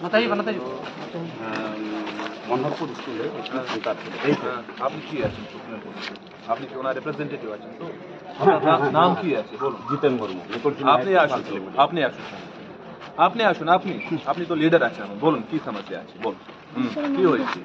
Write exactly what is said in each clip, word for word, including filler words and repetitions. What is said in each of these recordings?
बताइए, बताइए। मनोहरपुर स्कूल है, उसमें संतान थे। यही थे। हाँ, আপনি কি আছেন? আপনি কি ওনার রিপ্রেজেন্টেটিভ আছেন তো? আপনার নাম, নাম কি আছে বলুন। জিতেন মুর্মু। আপনি আসুন, আপনি আসুন, আপনি আসুন, আপনি, আপনি তো লিডার আছেন, বলুন কি সমস্যা আছে, বলুন। হুম, কি হয়েছে?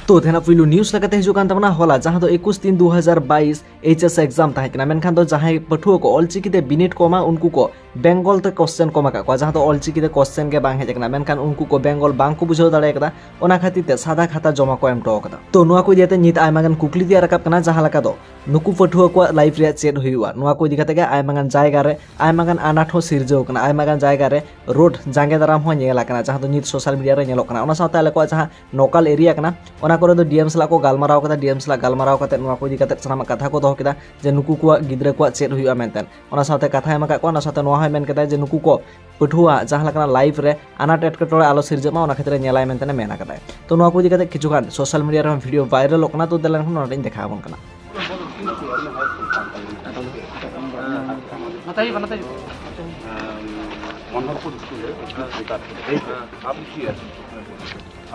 তো ᱛᱮᱱᱟᱜ ᱯᱩᱭᱞᱩ ᱱᱤᱭᱩᱡᱽ ᱞᱮᱠᱟᱛᱮ ᱦᱤᱡᱩᱜ ᱠᱟᱱ ᱛᱟᱵᱚᱱᱟ ᱦᱚᱞᱟ, ᱡᱟᱦᱟᱸ ᱫᱚ ᱮᱠᱩᱥ ᱛᱤᱱ ᱫᱩ ᱦᱟᱡᱟᱨ ᱵᱟᱭᱤᱥ ᱮᱭᱤᱪ ᱮᱥ ᱮᱠᱡᱟᱢ ᱛᱟᱦᱮᱸ ᱠᱟᱱᱟ᱾ ᱢᱮᱱᱠᱷᱟᱱ ᱫᱚ ᱡᱟᱦᱟᱸᱭ ᱯᱟᱹᱴᱷᱩᱣᱟᱹ ᱠᱚ ᱚᱞᱪᱤᱠᱤ ᱛᱮ ᱵᱤᱱᱤᱰ ᱠᱚ ᱮᱢᱟ, ᱩᱱᱠᱩ ᱠᱚ ᱵᱮᱝᱜᱚᱞ ᱛᱮ ᱠᱚᱥᱪᱮᱱ ᱠᱚ ᱮᱢᱟ ᱠᱟᱜ ᱠᱚᱣᱟ, ᱡᱟᱦᱟᱸ ᱫᱚ ᱚᱞᱪᱤᱠᱤ ᱛᱮ ᱠᱚᱥᱪᱮᱱ ᱜᱮ ᱵᱟᱝ ᱦᱮᱡ ᱟᱠᱟᱱᱟ᱾ ᱢᱮᱱᱠᱷᱟᱱ ᱩᱱᱠᱩ ᱠᱚ ᱵᱮᱝᱜᱚᱞ ᱵᱟᱝ ᱠᱚ ᱵᱩᱡᱷᱟᱹᱣ ᱫᱟᱲᱮ ᱟᱠᱟᱫᱟ, ᱚᱱᱟ ᱠᱷᱟᱹᱛᱤᱨ ᱛᱮ ᱥᱟᱫᱟ ᱠᱷᱟᱛᱟ ᱡᱚᱢᱟ ᱠᱚ ᱮᱢ ᱦᱚᱴᱚ ᱟᱠᱟᱫᱟ᱾ ᱛᱚ ᱱᱚᱣᱟ ᱠᱚ ᱤᱫᱤ ᱠᱟᱛᱮ ᱱᱤᱛ ᱟᱭᱢᱟ ᱜᱟᱱ ᱠᱩᱠᱞᱤ ᱛᱮᱭᱟᱨ ᱨᱟᱠᱟᱵ ᱠᱟᱱᱟ, ᱡᱟᱦᱟᱸ ᱞᱮᱠᱟ ᱫᱚ ᱱᱩᱠᱩ ᱯᱟᱹᱴᱷᱩᱣᱟᱹ ᱠᱚᱣᱟᱜ ᱞᱟᱭᱤᱯᱷ ᱨᱮᱭᱟᱜ ᱪᱮᱫ ᱦᱩᱭᱩᱜᱼᱟ, ᱱᱚᱣᱟ ᱠᱚ ᱤᱫᱤ ᱠᱟᱛᱮ ᱜᱮ ᱟᱭᱢᱟ ᱜᱟᱱ ᱡᱟᱭᱜᱟ ᱨᱮ ᱟᱭᱢᱟ ᱜᱟᱱ ᱟᱱᱟᱴ ᱦᱚᱸ ᱥᱤᱨᱡᱟᱹᱣ ᱠᱟᱱᱟ, ᱟᱭᱢᱟ ᱜᱟᱱ ᱡᱟᱭᱜᱟ ᱨᱮ ᱨᱳᱰ ᱡᱟᱸᱜᱮ ᱫᱟᱨᱟᱢ ᱦᱚᱸ ᱧᱮᱞ ᱟᱠᱟᱱᱟ, ᱡᱟᱦᱟᱸ ᱫᱚ ᱱᱤᱛ ᱥᱳᱥᱟᱞ ᱢᱤᱰᱤᱭᱟ ᱨᱮ ᱧᱮᱞᱚᱜ ᱠᱟᱱᱟ᱾ ᱚᱱᱟ ᱥᱟᱶᱛᱮ ᱟᱞᱮ ᱠᱚᱣᱟᱜ ᱡᱟᱦᱟᱸ ᱱᱚᱠᱟᱞ ᱮᱨᱤᱭᱟ ᱠᱟᱱᱟ, ᱚᱱᱟ ᱠᱚᱨᱮ ᱫᱚ ᱰᱤ ᱮᱢ ᱥᱟᱞᱟᱜ ᱠᱚ ᱜᱟᱞᱢᱟᱨᱟᱣ ᱠᱟᱫᱟ, ᱰᱤ ᱮᱢ ᱥᱟᱞᱟᱜ ᱜᱟᱞᱢᱟᱨᱟᱣ ᱠᱟᱛᱮ ᱱᱚᱣᱟ ᱠᱚ ᱤᱫᱤ ᱠᱟᱛᱮ ᱥᱟᱱᱟᱢᱟᱜ ᱠᱟᱛᱷᱟ ᱠᱚ ᱫᱚᱦᱚ ᱠᱮᱫᱟ ᱡᱮ ᱱᱩᱠᱩ ᱠᱚᱣᱟᱜ ᱜᱤᱫᱽᱨᱟᱹ ᱠᱚᱣᱟᱜ ᱪᱮᱫ ᱦᱩᱭᱩᱜᱼᱟ ᱢᱮᱱᱛᱮ᱾ ᱚᱱᱟ ᱥᱟᱶᱛᱮ ᱠᱟᱛᱷᱟᱭ ᱮᱢ ᱟᱠᱟᱫ ᱠᱚᱣᱟ, ᱚᱱᱟ ᱥᱟᱶᱛᱮ ᱱᱚᱣᱟ ᱦᱚᱸᱭ ᱢᱮᱱ ᱠᱮᱫᱟ ᱡᱮ ᱱᱩᱠᱩ ᱠᱚ ᱯᱟᱹᱴᱷᱩᱣᱟᱹ ᱡᱟᱦᱟᱸ ᱞᱮᱠᱟᱱᱟᱜ ᱞᱟᱭᱤᱯᱷ ᱨᱮ ᱟᱱᱟᱴ ᱮᱴᱠᱮᱴᱚᱬᱮ ᱟᱞᱚ ᱥᱤᱨᱡᱟᱹᱜ ᱢᱟ, ᱚᱱᱟ ᱠᱷᱟᱹᱛᱤᱨ ᱧᱮᱞᱟᱭ ᱢᱮᱱᱛᱮ ᱢᱮᱱ ᱟᱠᱟᱫᱟᱭ᱾ ᱛᱚ ᱱᱚᱣᱟ ᱠᱚ ᱤᱫᱤ ᱠᱟᱛᱮ ᱠᱤᱪᱷᱩ ᱜᱟᱱ ᱥᱳᱥᱟᱞ ᱢᱤᱰᱤᱭᱟ ᱨᱮᱦᱚᱸ ᱵᱷᱤᱰᱤᱭᱳ ᱵᱷᱟᱭᱨᱟᱞᱚᱜ ᱠᱟᱱᱟ, ᱛᱚ ᱫᱮᱞᱟ ᱮᱱᱠᱷᱟᱱ ᱱᱚᱰᱮᱧ ᱫᱮᱠᱷᱟᱣ ᱟᱵᱚᱱ ᱠᱟᱱᱟ᱾ बताइए, बताइए। मनोहरपुर स्कूल है, उसमें संतान थे। यही थे। আপনি কি আছেন?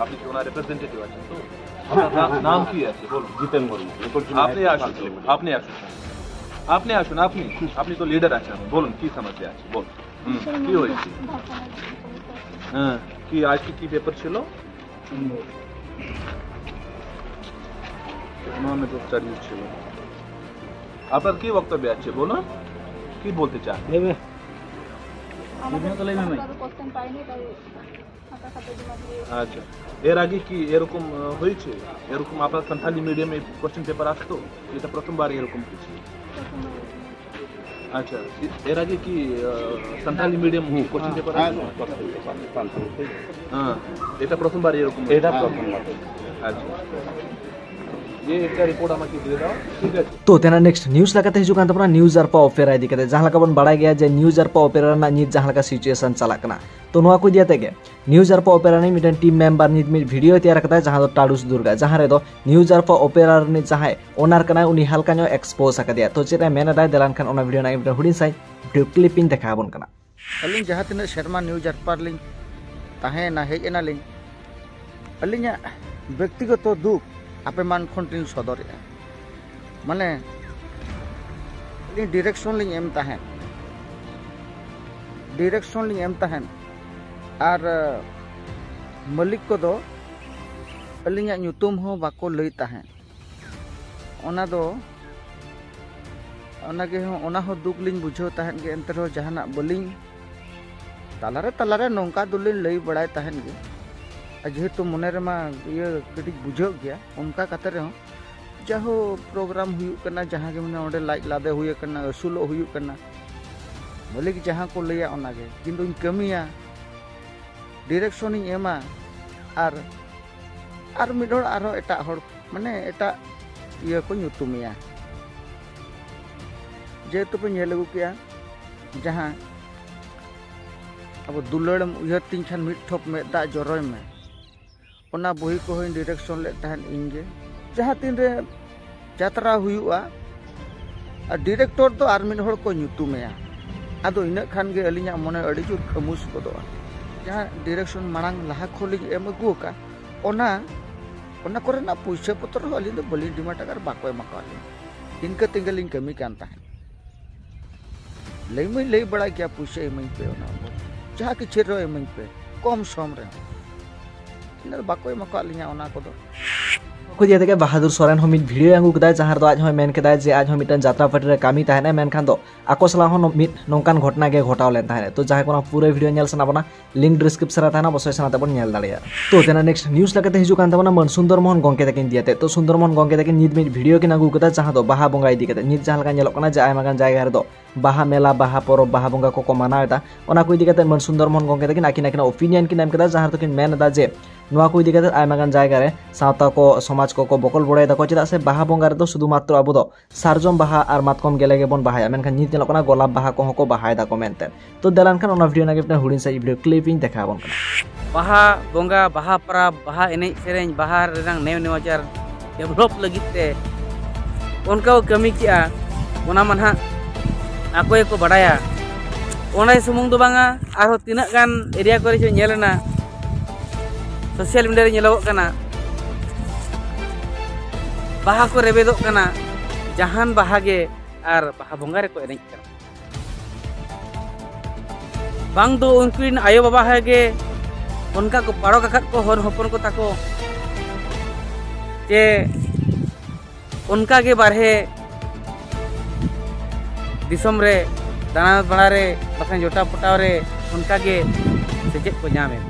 আপনি কি ওনার রিপ্রেজেন্টেটিভ আছেন তো? আপনার নাম, নাম কি আছে বলুন। জিতেন মুর্মু। আপনি আসুন, আপনি আসুন, আপনি আসুন, আপনি, আপনি তো লিডার আছেন, বলুন কি সমস্যা আছে, বলুন। হুম, কি হয়েছে? হ্যাঁ, কি আজকে কি পেপার ছিল? ইকোনমিক স্টাডিজ ছিল। আপনার কি বক্তব্য আছে বলুন, কি বলতে চান? লেবে। আমাদের তো লেবে নাই। কোশ্চেন পাইনি, তাই আচ্ছা, এর আগে কি এরকম আহ, হয়েছে? এরকম আপনার সান্থালি মিডিয়ামে কোশ্চেন পেপার আসতো? এটা প্রথমবার এরকম কিছু। আচ্ছা, এ- এর আগে কি আহ, সান্থালি মিডিয়াম কোশ্চেন পেপার আসতো? হ্যাঁ, এটা প্রথমবার এরকম। এটা প্রথমবার। আচ্ছা, যে একটা রিপোর্ট আমাকে দিয়ে দাও। ঠিক আছে। ᱛᱚ ᱛᱮᱱᱟᱜ ᱱᱮᱠᱥᱴ ᱱᱤᱭᱩᱡᱽ ᱞᱮᱠᱟᱛᱮ ᱦᱤᱡᱩᱜ ᱠᱟᱱ ᱛᱟᱵᱚᱱᱟ ᱱᱤᱭᱩᱡᱽ ᱟᱨᱯᱟ ᱚᱯᱮᱨᱟ ᱤᱫᱤ ᱠᱟᱛᱮ᱾ ᱡᱟᱦᱟᱸ ᱞᱮᱠᱟ ᱵᱚᱱ ᱵᱟᱲᱟᱭ ᱜᱮᱭᱟ ᱡᱮ ᱱᱤᱭᱩᱡᱽ ᱟᱨᱯᱟ ᱚᱯᱮᱨᱟ ᱨᱮᱱᱟᱜ ᱱᱤᱛ ᱡᱟᱦᱟᱸ ᱞᱮᱠᱟ ᱥᱤᱪᱩᱭᱮᱥᱚᱱ ᱪᱟᱞᱟᱜ ᱠᱟᱱᱟ, ᱛᱚ ᱱᱚᱣᱟ ᱠᱚ ᱤᱫᱤ ᱠᱟᱛᱮ ᱜᱮ ᱱᱤᱭᱩᱡᱽ ᱟᱨᱯᱟ ᱚᱯᱮᱨᱟ ᱨᱤᱱᱤᱡ ᱢᱤᱫᱴᱮᱱ ᱴᱤᱢ ᱢᱮᱢᱵᱟᱨ ᱱᱤᱛ ᱢᱤᱫ ᱵᱷᱤᱰᱤᱭᱳᱭ ᱛᱮᱭᱟᱨ ᱠᱟᱫᱟ, ᱡᱟᱦᱟᱸ ᱫᱚ ᱴᱟᱰᱩᱥ ᱫᱩᱨᱜᱟ, ᱡᱟᱦᱟᱸ ᱨᱮᱫᱚ ᱱᱤᱭᱩᱡᱽ ᱟᱨᱯᱟ ᱚᱯᱮᱨᱟ ᱨᱤᱱᱤᱡ ᱡᱟᱦᱟᱸᱭ ᱳᱱᱟᱨ ᱠᱟᱱᱟᱭ, ᱩᱱᱤ ᱦᱟᱞᱠᱟ ᱧᱚᱜ ᱮᱠᱥᱯᱳᱡᱽ ᱟᱠᱟᱫᱮᱭᱟ᱾ ᱛᱚ ᱪᱮᱫ ᱮ ᱢᱮᱱ ᱮᱫᱟᱭ, ᱫᱮᱞᱟ ᱮᱱᱠᱷᱟᱱ ᱚᱱᱟ ᱵᱷᱤᱰᱤᱭᱳ ᱨᱮᱱᱟᱜ ᱢᱤᱫᱴᱮᱱ ᱦᱩᱰᱤᱧ ᱥᱟᱺᱦᱤᱡ ᱵᱷᱤᱰᱤᱭᱳ ᱠᱞᱤᱯ ᱤᱧ ᱫᱮᱠᱷᱟᱣ ᱟᱵᱚᱱ ᱠᱟᱱᱟ᱾ ᱟᱹᱞᱤᱧ ᱡᱟᱦᱟᱸ ᱛᱤᱱᱟᱹᱜ ᱥᱮᱨᱢᱟ ᱱᱤᱭᱩᱡᱽ ᱟᱨᱯᱟ ᱨᱮᱞᱤᱧ ᱛᱟᱦᱮᱸᱭᱮᱱᱟ, ᱦᱮᱡ ᱮᱱᱟᱞᱤᱧ, ᱟᱹᱞᱤᱧᱟᱜ ᱵᱮᱠᱛᱤᱜᱚᱛᱚ ᱫᱩᱠ ᱟᱯᱮ ᱢᱟᱱ ᱠᱷᱚᱱ ᱞᱤᱧ ᱥᱚᱫᱚᱨᱮᱜᱼᱟ᱾ ᱢᱟᱱᱮ ᱟᱹᱞᱤᱧ ᱰᱤᱨᱮᱠᱥᱚᱱ ᱞᱤᱧ ᱮᱢ ᱛᱟᱦᱮᱸᱫ, ᱰᱤᱨᱮᱠᱥᱚᱱ ᱞᱤᱧ ᱮᱢ ᱛᱟᱦᱮᱸᱫ, ᱟᱨ ᱢᱟᱹᱞᱤᱠ ᱠᱚᱫᱚ ᱟᱹᱞᱤᱧᱟᱜ ᱧᱩᱛᱩᱢ ᱦᱚᱸ ᱵᱟᱠᱚ ᱞᱟᱹᱭ ᱛᱟᱦᱮᱸᱫ᱾ ᱚᱱᱟ ᱫᱚ ᱚᱱᱟᱜᱮ ᱦᱚᱸ, ᱚᱱᱟ ᱦᱚᱸ ᱫᱩᱠ ᱞᱤᱧ ᱵᱩᱡᱷᱟᱹᱣ ᱛᱟᱦᱮᱸᱫ ᱜᱮ, ᱮᱱᱛᱮ ᱨᱮᱦᱚᱸ ᱡᱟᱦᱟᱱᱟᱜ ᱵᱟᱹᱞᱤᱧ, ᱛᱟᱞᱟᱨᱮ ᱛᱟᱞᱟᱨᱮ ᱱᱚᱝᱠᱟ ᱫᱚᱞᱤᱧ ᱞᱟᱹᱭ ᱵᱟᱲᱟᱭ ᱛᱟᱦᱮᱸᱫ ᱜᱮ᱾ ᱟᱨ ᱡᱮᱦᱮᱛᱩ ᱢᱚᱱᱮ ᱨᱮᱢᱟ ᱤᱭᱟᱹ ᱠᱟᱹᱴᱤᱡ ᱵᱩᱡᱷᱟᱹᱜ ᱜᱮᱭᱟ, ᱚᱱᱠᱟ ᱠᱟᱛᱮ ᱨᱮᱦᱚᱸ ᱡᱟᱦᱳ ᱯᱨᱳᱜᱨᱟᱢ ᱦᱩᱭᱩᱜ ᱠᱟᱱᱟ, ᱡᱟᱦᱟᱸ ᱜᱮ ᱢᱟᱱᱮ ᱚᱸᱰᱮ ᱞᱟᱡ ᱞᱟᱫᱮ ᱦᱩᱭ ᱟᱠᱟᱱᱟ, ᱟᱹᱥᱩᱞᱚᱜ ᱦᱩᱭᱩᱜ ᱠᱟᱱᱟ, ᱢᱟᱹᱞᱤᱠ ᱡᱟᱦᱟᱸ ᱠᱚ ᱞᱟᱹᱭᱟ ᱚᱱᱟᱜᱮ, ᱠᱤᱱᱛᱩᱧ ᱠᱟᱹᱢᱤᱭᱟ, ᱰᱤᱨᱮᱠᱥᱚᱱᱤᱧ ᱮᱢᱟ, ᱟᱨ ᱟᱨ ᱢᱤᱫ ᱦᱚᱲ ᱟᱨᱦᱚᱸ ᱮᱴᱟᱜ ᱦᱚᱲ, ᱢᱟᱱᱮ ᱮᱴᱟᱜ ᱤᱭᱟᱹ ᱠᱚ ᱧᱩᱛᱩᱢᱮᱭᱟ᱾ ᱡᱮᱦᱮᱛᱩ ᱯᱮ ᱧᱮᱞ ᱟᱹᱜᱩ ᱠᱮᱜᱼᱟ, ᱡᱟᱦᱟᱸ ᱟᱵᱚ ᱫᱩᱞᱟᱹᱲᱮᱢ ᱩᱭᱦᱟᱹᱨ ᱛᱤᱧ ᱠᱷᱟᱱ ᱢᱤᱫ ᱴᱷᱚᱯ ᱢᱮᱫ ᱫᱟᱜ ᱡᱚᱨᱚᱭ ᱢᱮ, ᱚᱱᱟ ᱵᱳᱭ ᱠᱚᱦᱚᱸᱧ ᱰᱤᱨᱮᱠᱥᱚᱱ ᱞᱮᱫ ᱛᱟᱦᱮᱸᱫ ᱤᱧ ᱜᱮ᱾ ᱡᱟᱦᱟᱸ ᱛᱤᱱᱨᱮ ᱡᱟᱛᱨᱟ ᱦᱩᱭᱩᱜᱼᱟ, ᱟᱨ ᱰᱤᱨᱮᱠᱴᱚᱨ ᱫᱚ ᱟᱨ ᱢᱤᱫ ᱦᱚᱲ ᱠᱚ ᱧᱩᱛᱩᱢᱮᱭᱟ᱾ ᱟᱫᱚ ᱤᱱᱟᱹᱜ ᱠᱷᱟᱱ ᱜᱮ ᱟᱹᱞᱤᱧᱟᱜ ᱢᱚᱱᱮ ᱟᱹᱰᱤ ᱡᱳᱨ ᱠᱷᱟᱹᱢᱩᱥ ᱜᱚᱫᱚᱜᱼᱟ᱾ ᱡᱟᱦᱟᱸ ᱰᱤᱨᱮᱠᱥᱚᱱ ᱢᱟᱲᱟᱝ ᱞᱟᱦᱟ ᱠᱷᱚᱱ ᱞᱤᱧ ᱮᱢ ᱟᱹᱜᱩ ᱟᱠᱟᱫ, ᱚᱱᱟ, ᱚᱱᱟ ᱠᱚᱨᱮᱱᱟᱜ ᱯᱩᱭᱥᱟᱹ ᱯᱚᱛᱨᱚ ᱦᱚᱸ ᱟᱹᱞᱤᱧ ᱫᱚ ᱵᱟᱹᱞᱤᱧ ᱰᱤᱢᱟᱱᱰ ᱟᱠᱟᱫ ᱟᱨ ᱵᱟᱠᱚ ᱮᱢ ᱟᱠᱟᱫ ᱞᱤᱧᱟ᱾ ᱤᱱᱠᱟᱹ ᱛᱮᱜᱮ ᱞᱤᱧ ᱠᱟᱹᱢᱤ ᱠᱟᱱ ᱛᱟᱦᱮᱸᱫ᱾ ᱞᱟᱹᱭ ᱢᱟᱹᱧ ᱞᱟᱹᱭ ᱵᱟᱲᱟᱭ ᱜᱮᱭᱟ, ᱯᱩᱭᱥᱟᱹ ᱤᱢᱟᱹᱧ ᱯᱮ, ᱚᱱᱟ ᱠᱚ ᱡᱟᱦᱟᱸ ᱠᱤᱪᱷᱩ ᱨᱮᱦᱚᱸ ᱤᱢᱟᱹᱧ ᱯᱮ, ᱠᱚᱢ ᱥᱚᱢ ᱨᱮᱦᱚᱸ᱾ ᱤᱱᱟᱹ ᱫᱚ ᱵᱟᱠᱚ ᱮᱢ ᱟᱠᱟᱫ ᱞᱤᱧᱟ ᱚᱱᱟ ᱠᱚᱫᱚ᱾ ᱠᱚ ᱤᱫᱤ ᱠᱟᱛᱮ ᱜᱮ ᱵᱟᱦᱟᱫᱩᱨ ᱥᱚᱨᱮᱱ ᱦᱚᱸ ᱢᱤᱫ ᱵᱷᱤᱰᱤᱭᱳᱭ ᱟᱹᱜᱩ ᱠᱮᱫᱟᱭ, ᱡᱟᱦᱟᱸ ᱨᱮᱫᱚ ᱟᱡ ᱦᱚᱸᱭ ᱢᱮᱱ ᱠᱮᱫᱟᱭ ᱡᱮ ᱟᱡ ᱦᱚᱸ ᱢᱤᱫᱴᱟᱝ ᱡᱟᱛᱨᱟ ᱯᱟᱨᱴᱤ ᱨᱮ ᱠᱟᱹᱢᱤ ᱛᱟᱦᱮᱱᱟᱭ, ᱢᱮᱱᱠᱷᱟᱱ ᱫᱚ ᱟᱠᱚ ᱥᱟᱞᱟᱜ ᱦᱚᱸ ᱢᱤᱫ ᱱᱚᱝᱠᱟᱱ ᱜᱷᱚᱴᱚᱱᱟ ᱜᱮ ᱜᱷᱚᱴᱟᱣ ᱞᱮᱱ ᱛᱟᱦᱮᱸᱫ᱾ ᱛᱚ ᱡᱟᱦᱟᱸᱭ ᱠᱚ ᱱᱚᱣᱟ ᱯᱩᱨᱟᱹ ᱵᱷᱤᱰᱤᱭᱳ ᱧᱮᱞ ᱥᱟᱱᱟ ᱵᱚᱱᱟ, ᱞᱤᱝᱠ ᱰᱤᱥᱠᱨᱤᱯᱥᱚᱱ ᱨᱮ ᱛᱟᱦᱮᱱᱟ, ᱚᱵᱚᱥᱥᱳᱭ ᱥᱮᱱ ᱠᱟᱛᱮ ᱵᱚᱱ ᱧᱮᱞ ᱫᱟᱲᱮᱭᱟᱜᱼᱟ᱾ ᱛᱚ ᱛᱮᱱᱟᱜ ᱱᱮᱠᱥᱴ ᱱᱤᱭᱩᱡᱽ ᱞᱮᱠᱟᱛᱮ ᱦᱤᱡᱩᱜ ᱠᱟᱱ ᱛᱟᱵᱚᱱᱟ ᱢᱟᱹᱱ ᱥᱩᱱᱫᱚᱨ ᱢᱳᱦᱚᱱ ᱜᱚᱝᱠᱮ ᱛᱟᱹᱠᱤᱱ ᱤᱫᱤ ᱠᱟᱛᱮ᱾ ᱛᱚ ᱥᱩᱱᱫᱚᱨ ᱢᱳᱦᱚᱱ ᱜᱚᱝᱠᱮ ᱛᱟᱹᱠᱤᱱ ᱱᱤᱛ ᱢᱤᱫ ᱵᱷᱤᱰᱤᱭᱳ ᱠᱤᱱ ᱟᱹᱜᱩ ᱠᱟᱫᱟ, ᱡᱟᱦᱟᱸ ᱫᱚ ᱵᱟᱦᱟ ᱵᱚᱸᱜᱟ ᱤᱫᱤ ᱠᱟᱛᱮ᱾ ᱱᱤᱛ ᱡᱟᱦᱟᱸ ᱞᱮᱠᱟ ᱧᱮᱞᱚᱜ ᱠᱟᱱᱟ ᱡᱮ ᱟᱭᱢᱟ ᱜᱟᱱ ᱡᱟᱭᱜᱟ ᱨᱮᱫᱚ ᱵᱟᱦᱟ ᱢᱮᱞᱟ, ᱵᱟᱦᱟ ᱯᱚᱨᱚᱵᱽ, ᱵᱟᱦᱟ ᱵᱚᱸᱜᱟ ᱠᱚᱠᱚ ᱢᱟᱱᱟᱣ ᱮᱫᱟ, ᱚᱱᱟ ᱠᱚ ᱤᱫᱤ ᱠᱟᱛᱮ ᱢᱟᱹᱱ ᱥᱩᱱᱫᱚᱨ ᱢᱳᱦᱚᱱ ᱜᱚᱝᱠᱮ ᱛᱟᱹᱠᱤᱱ ᱟᱹᱠᱤᱱ ᱟᱹᱠᱤᱱᱟᱜ ᱳᱯᱤᱱᱤᱭᱚᱱ ᱠᱤᱱ ᱮᱢ ᱠᱮᱫᱟ, ᱡᱟᱦᱟᱸ ᱨᱮᱫᱚ ᱠᱤᱱ ᱢᱮᱱ ᱮᱫᱟ ᱡᱮ ᱱᱚᱣᱟ ᱠᱚ ᱤᱫᱤ ᱠᱟᱛᱮ ᱟᱭᱢᱟ ᱜᱟᱱ ᱡᱟᱭᱜᱟ ᱨᱮ ᱥᱟᱶᱛᱟ ᱠᱚ, ᱥᱚᱢᱟᱡᱽ ᱠᱚᱠᱚ ᱵᱚᱠᱚᱞ ᱵᱚᱰᱮᱭ ᱫᱟᱠᱚ, ᱪᱮᱫᱟᱜ ᱥᱮ ᱵᱟᱦᱟ ᱵᱚᱸᱜᱟ ᱨᱮᱫᱚ ᱥᱩᱫᱷᱩ ᱢᱟᱛᱨᱚ ᱟᱵᱚ ᱫᱚ ᱥᱟᱨᱡᱚᱢ ᱵᱟᱦᱟ ᱟᱨ ᱢᱟᱛᱠᱚᱢ ᱜᱮᱞᱮ ᱜᱮᱵᱚᱱ ᱵᱟᱦᱟᱭᱟ, ᱢᱮᱱᱠᱷᱟᱱ ᱱᱤᱛ ᱧᱮᱞᱚᱜ ᱠᱟᱱᱟ ᱜᱳᱞᱟᱯ ᱵᱟᱦᱟ ᱠᱚᱦᱚᱸ ᱠᱚ ᱵᱟᱦᱟᱭ ᱫᱟᱠᱚ ᱢᱮᱱᱛᱮ᱾ ᱛᱚ ᱫᱮᱞᱟᱱ ᱠᱷᱟᱱ ᱚᱱᱟ ᱵᱷᱤᱰᱤᱭᱳ ᱨᱮᱱᱟᱜ ᱜᱮ ᱢᱤᱫᱴᱟᱝ ᱦᱩᱰᱤᱧ ᱥᱟᱺᱦᱤᱡ ᱵᱷᱤᱰᱤᱭᱳ ᱠᱞᱤᱯ ᱤᱧ ᱫᱮᱠᱷᱟᱣ ᱟᱵᱚᱱ ᱠᱟᱱᱟ᱾ ᱵᱟᱦᱟ ᱵᱚᱸᱜᱟ, ᱵᱟᱦᱟ ᱯᱚᱨᱚᱵᱽ, ᱵᱟᱦᱟ ᱮᱱᱮᱡ ᱥᱮᱨᱮᱧ, ᱵᱟᱦᱟ ᱨᱮᱱᱟᱜ ᱱᱮᱣ ᱱᱮᱣᱟᱪᱟᱨ ᱰᱮᱵᱷᱞᱚᱯ ᱞᱟᱹᱜᱤᱫ ᱛᱮ ᱚᱱᱠᱟ ᱠᱚ ᱠᱟᱹᱢᱤ ᱠᱮᱜᱼᱟ, ᱚᱱᱟ ᱢᱟ ᱱᱟᱦᱟᱜ ᱟᱠᱚ ᱜᱮᱠᱚ ᱵᱟᱰᱟᱭᱟ᱾ ᱚᱸᱰᱮ ᱥᱩᱢᱩᱝ ᱫᱚ ᱵᱟᱝᱟ, ᱟᱨᱦᱚᱸ ᱛᱤᱱᱟᱹᱜ ᱜᱟᱱ ᱮᱨᱤᱭᱟ ᱠᱚᱨᱮ ᱪᱚ ᱧᱮᱞ ᱮᱱᱟ, ᱥᱳᱥᱟᱞ ᱢᱤᱰᱤᱭᱟ ᱨᱮ ᱧᱮᱞᱚᱜᱚᱜ ᱠᱟᱱᱟ, ᱵᱟᱦᱟ ᱠᱚ ᱨᱮᱵᱮᱫᱚᱜ ᱠᱟᱱᱟ, ᱡᱟᱦᱟᱱ ᱵᱟᱦᱟ ᱜᱮ, ᱟᱨ ᱵᱟᱦᱟ ᱵᱚᱸᱜᱟ ᱨᱮᱠᱚ ᱮᱱᱮᱡ ᱠᱟᱱᱟ᱾ ᱵᱟᱝ ᱫᱚ ᱩᱱᱠᱤᱱ ᱟᱭᱳ ᱵᱟᱵᱟ ᱦᱚᱸ ᱜᱮ ᱚᱱᱠᱟ ᱠᱚ ᱯᱟᱨᱚᱠ ᱟᱠᱟᱫ ᱠᱚ ᱦᱚᱱ ᱦᱚᱯᱚᱱ ᱠᱚ ᱛᱟᱠᱚ, ᱡᱮ ᱚᱱᱠᱟ ᱜᱮ ᱵᱟᱨᱦᱮ ᱫᱤᱥᱚᱢ ᱨᱮ ᱫᱟᱬᱟ ᱵᱟᱲᱟ ᱨᱮ, ᱵᱟᱠᱷᱟᱱ ᱡᱚᱴᱟᱣ ᱯᱚᱴᱟᱣ ᱨᱮ ᱚᱱᱠᱟ ᱜᱮ ᱥᱮᱪᱮᱫ ᱠᱚ ᱧᱟᱢᱮᱫ᱾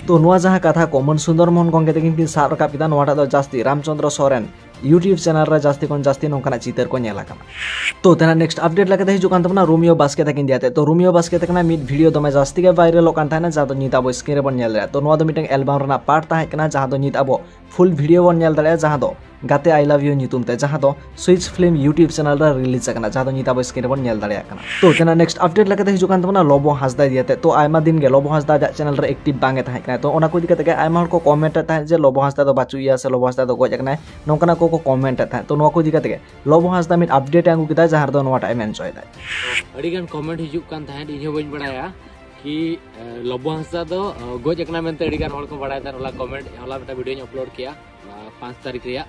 ᱛᱚ ᱱᱚᱣᱟ ᱡᱟᱦᱟᱸ ᱠᱟᱛᱷᱟ ᱠᱚ ᱢᱚᱱ ᱥᱩᱱᱫᱚᱨ ᱢᱳᱦᱚᱱ ᱜᱚᱝᱠᱮ ᱛᱟᱹᱠᱤᱱ ᱠᱤᱱ ᱥᱟᱵ ᱨᱟᱠᱟᱵ ᱠᱮᱫᱟ, ᱱᱚᱣᱟᱴᱟᱜ ᱫᱚ ᱡᱟᱹᱥᱛᱤ ᱨᱟᱢᱪᱚᱸᱫᱽᱨᱚ ᱥᱚᱨᱮᱱ YouTube ᱪᱮᱱᱮᱞ ᱨᱮ ᱡᱟᱹᱥᱛᱤ ᱠᱷᱚᱱ ᱡᱟᱹᱥᱛᱤ ᱱᱚᱝᱠᱟᱱᱟᱜ ᱪᱤᱛᱟᱹᱨ ᱠᱚ ᱧᱮᱞ ᱟᱠᱟᱱᱟ᱾ ᱛᱚ ᱛᱮᱱᱟᱜ ᱱᱮᱠᱥᱴ ᱟᱯᱰᱮᱴ ᱞᱮᱠᱟᱛᱮ ᱦᱤᱡᱩᱜ ᱠᱟᱱ ᱛᱟᱵᱚᱱᱟ ᱨᱳᱢᱤᱭᱳ ᱵᱟᱥᱠᱮ ᱛᱟᱹᱠᱤᱱ ᱫᱤᱭᱟᱛᱮ᱾ ᱛᱚ ᱨᱳᱢᱤᱭᱳ ᱵᱟᱥᱠᱮ ᱛᱟᱹᱠᱤᱱᱟᱜ ᱢᱤᱫ ᱵᱷᱤᱰᱤᱭᱳ ᱫᱚᱢᱮ ᱡᱟᱹᱥᱛᱤ ᱜᱮ ᱵᱷᱟᱭᱨᱟᱞᱚᱜ ᱠᱟᱱ ᱛᱟᱦᱮᱱᱟ, ᱡᱟᱦᱟᱸ ᱫᱚ ᱱᱤᱛ ᱟᱵᱚ ᱥᱠᱨᱤᱱ ᱨᱮᱵᱚᱱ ᱧᱮᱞ ᱫᱟᱲᱮᱭᱟᱜᱼᱟ᱾ ᱛᱚ ᱱᱚᱣᱟ ᱫᱚ ᱢᱤᱫᱴᱟᱝ ᱮᱞᱵᱟᱢ ᱨᱮᱱᱟᱜ ᱯᱟᱨᱴ ᱛᱟᱦᱮᱸ ᱠᱟᱱᱟ, ᱡᱟᱦᱟᱸ ᱫᱚ ᱱᱤᱛ ᱟᱵᱚ ᱯᱷᱩᱞ ᱵᱷᱤᱰᱤᱭᱳ ᱵᱚᱱ ᱧᱮᱞ ᱫᱟᱲᱮᱭᱟᱜᱼᱟ, ᱡᱟᱦᱟᱸ ᱫᱚ ᱜᱟᱛᱮ I Love You ᱧᱩᱛᱩᱢ ᱛᱮ, ᱡᱟᱦᱟᱸ ᱫᱚ ᱥᱩᱭᱤᱪ ᱯᱷᱤᱞᱢ YouTube ᱪᱮᱱᱮᱞ ᱨᱮ ᱨᱤᱞᱤᱡᱽ ᱟᱠᱟᱱᱟ, ᱡᱟᱦᱟᱸ ᱫᱚ ᱱᱤᱛ ᱟᱵᱚ ᱥᱠᱨᱤᱱ ᱨᱮᱵᱚᱱ ᱧᱮᱞ ᱫᱟᱲᱮᱭᱟᱜ ᱠᱟᱱᱟ᱾ ᱛᱚ ᱛᱮᱱᱟᱜ ᱱᱮᱠᱥᱴ ᱟᱯᱰᱮᱴ ᱞᱮᱠᱟᱛᱮ ᱦᱤᱡᱩᱜ ᱠᱟᱱ ᱛᱟᱵᱚᱱᱟ ᱞᱚᱵᱚ ᱦᱟᱸᱥᱫᱟ ᱤᱫᱤᱭᱟᱛᱮ᱾ ᱛᱚ ᱟᱭᱢᱟ ᱫᱤᱱ ᱜᱮ ᱞᱚᱵᱚ ᱦᱟᱸᱥᱫᱟ ᱟᱡᱟᱜ ᱪᱮᱱᱮᱞ ᱨᱮ ᱮᱠᱴᱤᱵᱷ ᱵᱟᱝ ᱮ ᱛᱟᱦᱮᱸ ᱠᱟᱱᱟ᱾ ᱛᱚ ᱚᱱᱟ ᱠᱚ ᱤᱫᱤ ᱠᱟᱛᱮ ᱜᱮ ᱟᱭᱢᱟ ᱦᱚᱲ ᱠᱚ ᱠᱚᱢᱮᱱᱴ ᱮᱫ ᱛᱟᱦᱮᱸᱫ ᱡᱮ ᱞᱚᱵᱚ ᱦᱟᱸᱥᱫᱟ ᱫᱚ ᱵᱟᱹᱪᱩᱜ ᱮᱭᱟ ᱥᱮ ᱞᱚᱵᱚ ᱦᱟᱸᱥᱫᱟ ᱫᱚ ᱜᱚᱡ ᱟᱠᱟᱱᱟᱭ, ᱱᱚᱝᱠᱟᱱᱟᱜ ᱠᱚ ᱠᱚ ᱠᱚᱢᱮᱱᱴ ᱮᱫ ᱛᱟᱦᱮᱸᱫ᱾ ᱛᱚ ᱱᱚᱣᱟ ᱠᱚ ᱤᱫᱤ ᱠᱟᱛᱮ ᱜᱮ ᱞᱚᱵᱚ ᱦᱟᱸᱥᱫᱟ ᱢᱤᱫ ᱟᱯᱰᱮᱴ ᱮ ᱟᱹᱜᱩ ᱠᱮᱫᱟ, ᱡᱟᱦᱟᱸ ᱨᱮᱫᱚ ᱱᱚᱣᱟᱴᱟᱜ ᱮ ᱢᱮᱱ ᱦᱚᱪᱚᱭᱮᱫᱟ᱾ ᱟᱹᱰᱤ ᱜᱟᱱ ᱠᱚᱢᱮᱱᱴ ᱦᱤᱡᱩᱜ ᱠᱟᱱ ᱛᱟᱦᱮᱸᱫ, ᱤᱧ ᱦᱚᱸ ᱵᱟᱹᱧ ᱵᱟᱲᱟᱭᱟ ᱠᱤ ᱮ, ᱞᱚᱵᱚ ᱦᱟᱸᱥᱫᱟ ᱫᱚ ᱮ, ᱜᱚᱡ ᱟᱠᱟᱱᱟ ᱢᱮᱱᱛᱮ ᱟᱹᱰᱤ ᱜᱟᱱ ᱦᱚᱲ ᱠᱚ ᱵᱟᱲᱟᱭ ᱛᱟᱦᱮᱸᱫ᱾ ᱦᱚᱞᱟ ᱠᱚᱢᱮᱱᱴ, ᱦᱚᱞᱟ ᱢᱤᱫᱴᱟᱝ ᱵᱷᱤᱰᱤᱭᱳᱧ ᱟᱯᱞᱳᱰ ᱠᱮᱜᱼᱟ, ᱟ, ᱯᱟᱸᱪ ᱛᱟᱹᱨᱤᱠᱷ ᱨᱮᱭᱟᱜ᱾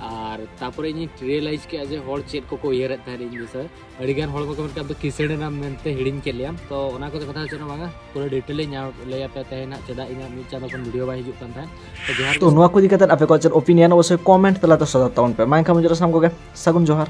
ᱟᱨ ᱛᱟᱯᱚᱨᱮ ᱤᱧᱤᱧ ᱨᱤᱭᱮᱞᱟᱭᱤᱡᱽ ᱠᱮᱜᱼᱟ ᱡᱮ ᱦᱚᱲ ᱪᱮᱫ ᱠᱚᱠᱚ ᱩᱭᱦᱟᱹᱨᱮᱫ ᱛᱟᱦᱮᱸᱫ ᱤᱧ ᱵᱤᱥᱚᱭ᱾ ᱟᱹᱰᱤ ᱜᱟᱱ ᱦᱚᱲ ᱠᱚᱠᱚ ᱢᱮᱱ ᱠᱮᱫᱟ ᱠᱤᱥᱟᱹᱬ ᱮᱱᱟᱢ ᱢᱮᱱᱛᱮ ᱦᱤᱲᱤᱧ ᱠᱮᱫ ᱞᱮᱭᱟᱢ᱾ ᱛᱚ ᱚᱱᱟ ᱠᱚᱫᱚ ᱠᱟᱛᱷᱟ ᱪᱮᱫ ᱦᱚᱸ ᱵᱟᱝᱟ, ᱯᱩᱨᱟᱹ ᱰᱤᱴᱮᱞ ᱤᱧ ᱧᱟᱢ ᱞᱟᱹᱭ ᱟᱯᱮ ᱛᱟᱦᱮᱱᱟ ᱪᱮᱫᱟᱜ ᱤᱧᱟᱹᱜ ᱢᱤᱫ ᱪᱟᱸᱫᱳ ᱠᱷᱚᱱ ᱵᱷᱤᱰᱤᱭᱳ ᱵᱟᱭ ᱦᱤᱡᱩᱜ ᱠᱟᱱ ᱛᱟᱦᱮᱸᱫ᱾ ᱛᱚ ᱡᱚᱦᱟᱨ ᱜᱮ᱾ ᱛᱚ ᱱᱚᱣᱟ ᱠᱚ ᱤᱫᱤ ᱠᱟᱛᱮ ᱟᱯᱮ ᱠᱚᱣᱟᱜ ᱪᱮᱫ ᱚᱯᱤᱱᱤᱭᱚᱱ ᱚᱵᱚᱥᱥᱳᱭ ᱠᱚᱢᱮᱱᱴ ᱛᱟᱞᱟᱛᱮ ᱥᱚᱫᱚᱨ ᱛᱟᱵᱚᱱ ᱯᱮ᱾ ᱢᱟ ᱮᱱᱠᱷᱟᱱ ᱢᱩᱪᱟᱹᱫ ᱨᱮ ᱥᱟᱱᱟᱢ ᱠᱚᱜᱮ ᱥᱟᱹᱜᱩᱱ ᱡᱚᱦᱟᱨ᱾